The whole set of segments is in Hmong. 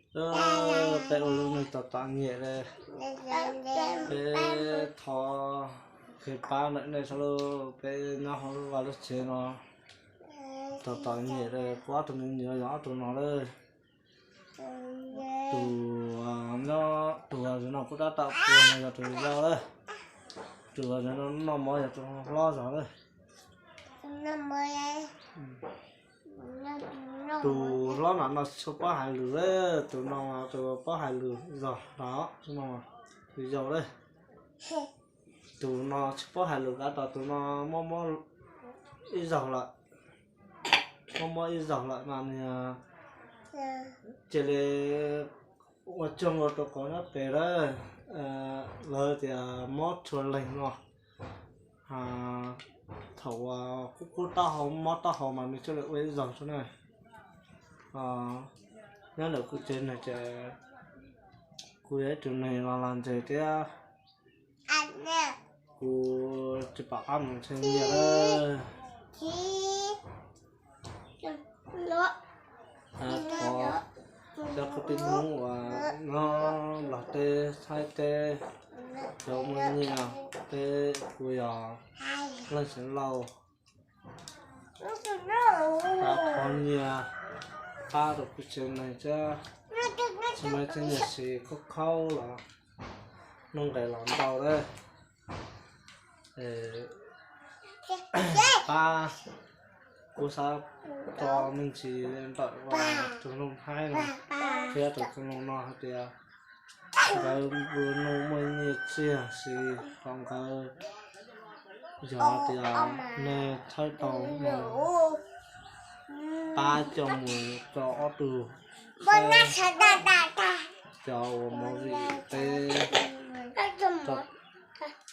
Peb ua lub neej txom txom nyem li, peb thov kev pab ntawm nej sawv daws, peb nyob hauv lub vaj lub tsev no txom txom nyem li. Kuv ob tug me nyuam yog ob tug no lawm. Tus nyob tus no kuv tab tom puag no yog tus yau lawm. Tus no noj mov yog tus hlob zog lawm. Tus hlob no no tsis tshua paub hais lus lawm, tus no tus paub hais lus zog los tus yau lawm. Tus no tsis paub hais lus, tab tom tus no mob mob ib zaug lawm, mob mob ib zaug lawm mas nws cia li ua tsaug ua rau qhov nyob pem lawm, lawv tias mob tshua leeg no. Thaum uas kub kub taub hau mob taub hau mas nws thiaj li ua ib zaug xwb na. Nyob ntawm kuv tsev neeg ces kuv yog ib tug neeg los lag ntseg thiab, kuv tsis pom qab mus ntshe nyiaj lawm. Thov cov kwv tij Hmoob uas nyob Nplog teb Thaib teb, cov muaj nyiaj, peb kuv yog leej xeev laus, thov nyiaj pab rau kuv tsev neeg thiab, tsis muaj tseeb nyiaj siv khaub khaub los nuj nqes los ntau lawm. Pab, kuv xav tso me ntsis ntawm tus Looj Thaib no thiab tus Looj no hais tias nkawd nplua nuj muaj nyiaj txiag siv rau nkawd, yog tias nej txhawb tau no pab coj mus rau ob tug, cov uas movie teb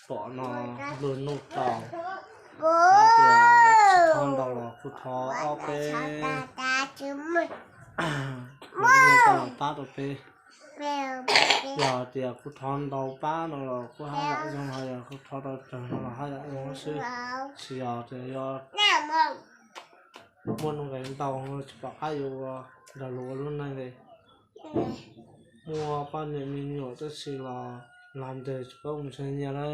pom no nplua nuj tau. Xav tias tsis thov ntau los kuv thov ob peb, kuv nyiaj tau los pab rau peb. Yog tias kuv thov ntau pab no los kuv haj yam zoo, ho yog kuv thov tau tsawg no los haj yam zoo xwb. Tsis yog tias yog muaj nuj nqes ntau tsis pom qab yuav ua nrog luag ua lub neej li. Muaj poj niam me nyuam tab sis los lag ntseg tsis paub mus ntshe nyiaj na.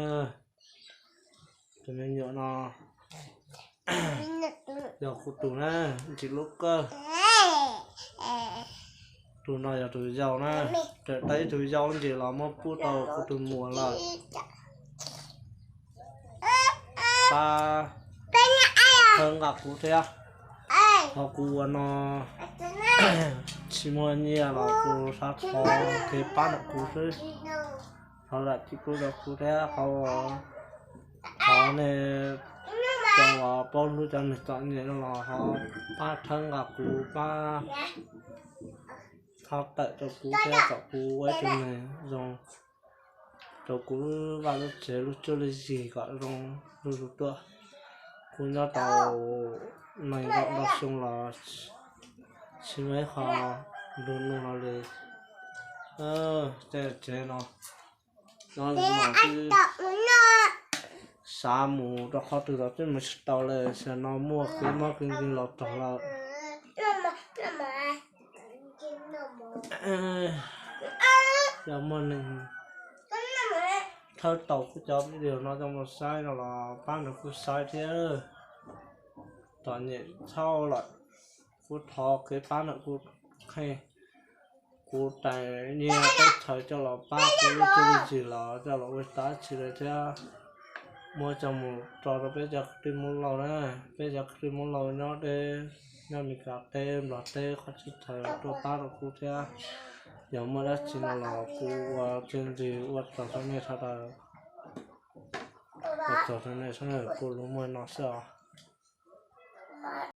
Tus me nyuam no yog kuv tus na, ntsis lub kawg. Tus no yog tus yau na, raws tau ib tug yau ntsis los muab pub rau kuv tus muam lawm. Pab thawb nqa kuv thiab, ho kuv ua no tsis muaj nyiaj los kuv xav thov kev pab ntawm kuv xwb. Thov zam txim pub rau kuv thiab, qhov, qhov nej cov uas paub hlub cov neeg txom nyem no los ho pab thawb nqa kuv, pab thov tawm rau kuv thiab kom kuv ua ib tug neeg zoo rau kuv lub vaj lub tsev lub cuab lub yig kom zoo zuj zus tuaj. Kuv nyob tau nees nkaum ntau xyoo los tsis muaj ib qho nplua nuj hlo li. Tej tsev no, no xav mus rau qhov twg los twb mus tsis tau li, xyov no muaj kev mob kev nkeeg los raug lawm. Yog muaj neeg thawb tau kuv cov video no coj mus saib no los pab nrog kuv saib thiab. Txom nyem txhaum lawm, kuv thov kev pab ntawm kuv qhia, kuv rais nyiaj teb chaws coj los pab kuv lub cuab lub yig los coj los ua dab tsi lawm thiab. Muab coj mus tso rau peb cov kwv tij Hmoob laus na, peb cov kwv tij Hmoob laus nyob deb, nyob Amelikas teb, Nplog teb, qhov txhia chaw tuaj pab rau kuv thiab. Yog muaj dab tsi no los kuv ua txiaj ntsig ua tsaug rau nej sawv daws, ua tsaug rau nej sawv daws, kuv lus muaj no xwb os.